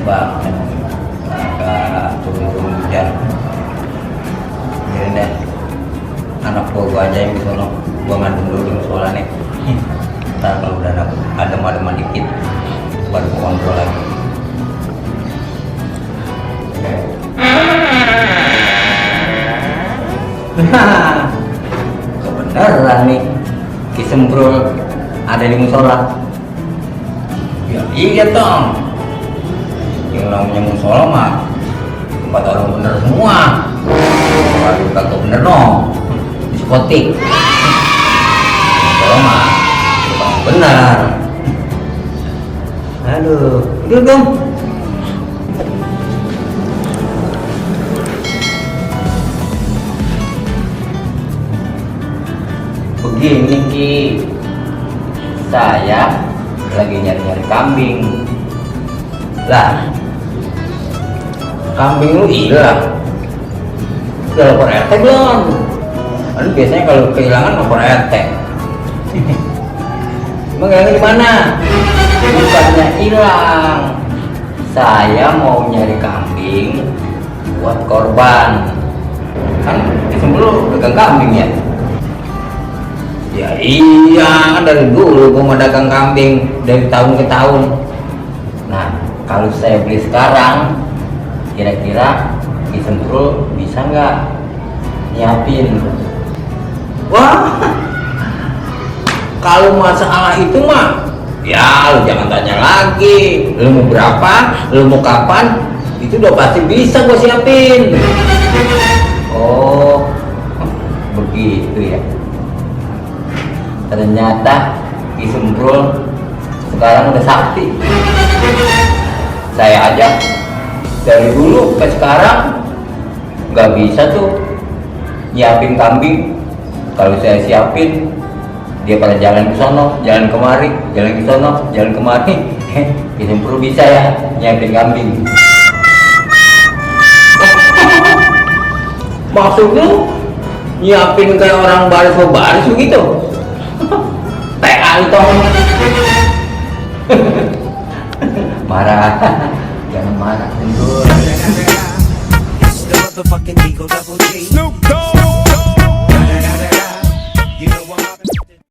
banget, agak turun-turun hujan. Biarin deh, anak gua aja yang disono, gua ngandung dulu di musola nih. Ntar kalau udah adem-ademan dikit, baru gua kontrol lagi. Kebenaran nih, Kisembrul ada di musola. Ya iya dong, yang namanya musola mah tempat orang bener semua. Kalau kagak bener dong, diskotik. Musola mah bukan benar. Aduh, udah dong. Begini Ki, saya lagi nyari-nyari kambing. Lah, kambing lu hilang. Udah lapor RT belum? Kan biasanya kalau kehilangan lapor RT. Emang hilangnya di mana? Bukannya hilang. Saya mau nyari kambing buat korban. Kan sebelum pegang kambing ya. Ya iya, kan dari dulu gue mau dagang kambing dari tahun ke tahun. Nah, kalau saya beli sekarang, kira-kira Kisembrul bisa nggak nyiapin? Wah, kalau masalah itu mah, ya lu jangan tanya lagi. Lu mau berapa, lu mau kapan, itu udah pasti bisa gue siapin. Oh, begitu ya. Ternyata Kisembrul sekarang udah sakti. Saya aja dari dulu ke sekarang nggak bisa tuh nyiapin kambing. Kalau saya siapin, dia pada jalan ke sono, jalan kemari, jalan ke sono, jalan kemari. Kisembrul bisa ya nyiapin kambing. Maksud lu nyiapin kayak orang baris baris begitu? TK itu marah.